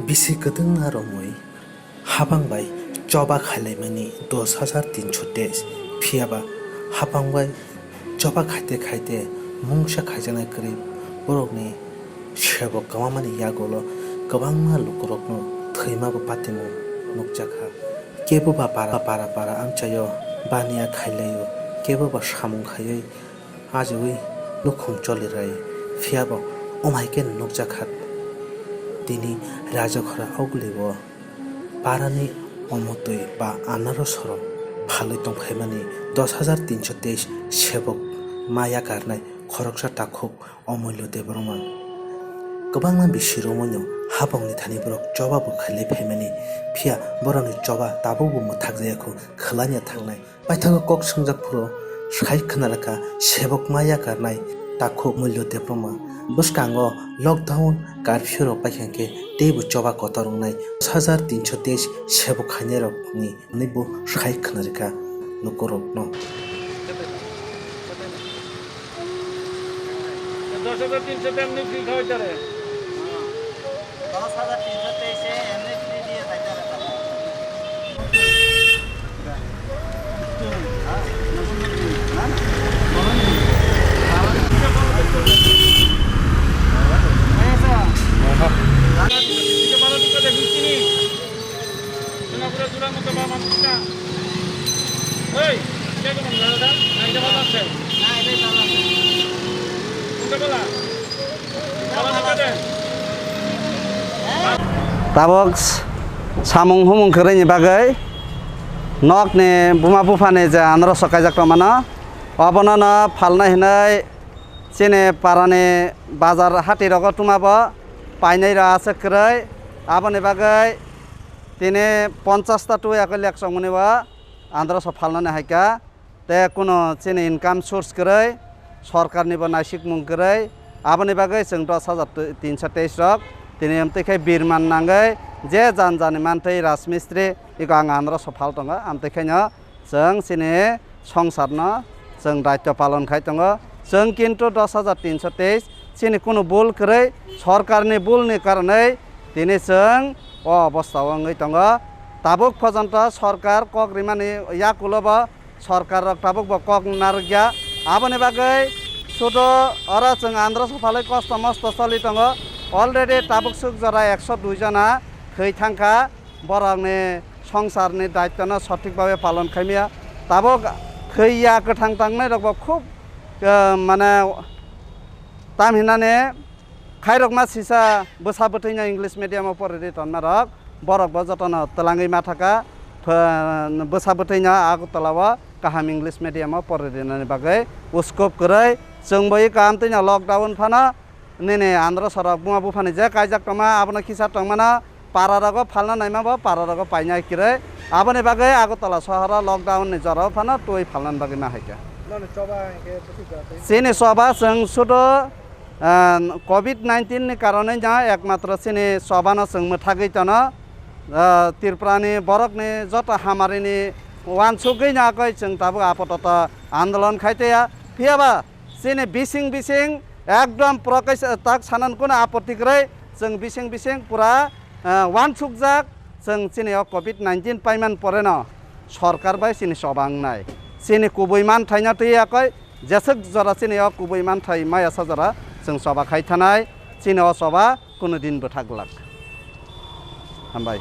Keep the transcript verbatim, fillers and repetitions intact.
Bisi kwtwngna romwi habang bai choba khailaimani dos hajar tinsho teis, phiyaba habang bai choba khaite khaite mungsa khaijaknai kwrwi borokni sebok kwmamani yagulo kwbangma lukurokno thwimabo patimung nukjakha. Kebo ba para para para amchaio baniya khailaio, kebo ba samung khaiwi ajiwi nukhung cholirai, phiyabo omhaikhe nukjakha. Tini Rajakhora Auguli o parani omotwi ba anarosoro phalwi tongphaimani dos hajar tinsho teis sebok ma yakarnai khoroksa takhuk Omulyo Debbarma. Kwbangma bisi romwino habongni thani borok choba bo khailai phaimani, phiya borokni choba tabukbo mwthakjaya kho, khwlanya thangnai. Paithago kok swngjak phuru sai khna rwkha sebok ma yakarnai takhuk Mulyo Debbarma. Bwskango lockdown, curfew rok paikha khe teibo choba kotor wngnai. Dos hajar tinsho teis sebok khainai rokni hwnwi bo sai khna rwkha lukurokno. দশ হাজার তিনশো তেমনি ফ্রি খাওয়াইতারে। দশ হাজার তিনশো তেইশে এমনি ফ্রি দিয়ে খাইতে হবে। Tabuk samung humung kwrwini bagwi nokni buma buphani je anarosok kaijak tongmano, obono no phalnai hwnwi chini parani bazar hati rogo twmabo painai rok aswk kwrwi. Aboni bagwi tini ponchash ta twi yakwi lekchongmani o anarosok phalnani hai kha. Tei kuno chini income source kwrwi, sorkarnibo naisikmung kwrwi, aboni bagwi chwng dos hajar tinsho teis rok tini amtwi khe birman nangwi je jan jani mantwi rajmistri iko ang anarosok phal tongo, amtwi khaino chwng chini songsarno chwng daityo palon khai tongo. Chwng kintu dos hajar tinsho teis chini kuno bul kwrwi, sorkarni bulni karonwi tini chwng o obostha o wngwi tongo. Tabuk pojonto sorkar kok rimani yakulo bo sorkar rok tabuk bo kok narwkya. Aboni bagwi sudo oro chwng anarosok phalwi kosto mosto choli tongo. Already tabuk swk jora ekso dui jona thwi thangkha, borokni songsarni daityono sothik bhabe palon khaimaya. Tabuk thwiya kwthang tangnai rok bo khub, eh, mane tam hinani khairokma sisa bwsa bwtwino English medium o poridi tonma rok, borok bo jotono twlangwi ma thaka, ph-, bwsa bwtwino Agartala o kaham English medium o poridi nani bagwi uskop kwrwi. Chwng bo i kaham twino lockdown phano nini anarosok rok buma buphani je kaijak tongma abono kisa tongmano para rogo phalna naima bo para rogo painai kwrwi. Aboni bagwi Agartala sohoro lockdown ni jorao phano twi phalnani bagwi ma hai kha. Chini choba chwng sudo Ah, covid nineteen ni karonwi no ekmatro chini choba no chwng mwthagwi tono. Ah, Tripura ni borok ni joto hamari ni uansugwi no akoi chwng tabuk apatot andolon khai tongya. Phiya ba chini bising bising ekdom prokes-, tak sanan kuno apotti kwrwi chwng bising bising pura, ah, uansukjak. Chwng chini o covid nineteen paiman pore no sorkar bai chini choba wngnai. Chini kubui manthai no twi akoi Jeswk jora chini o kubui manthai maya sa jora chwng choba khai thanai, chini o choba kuno din bwthak glak. Hambai.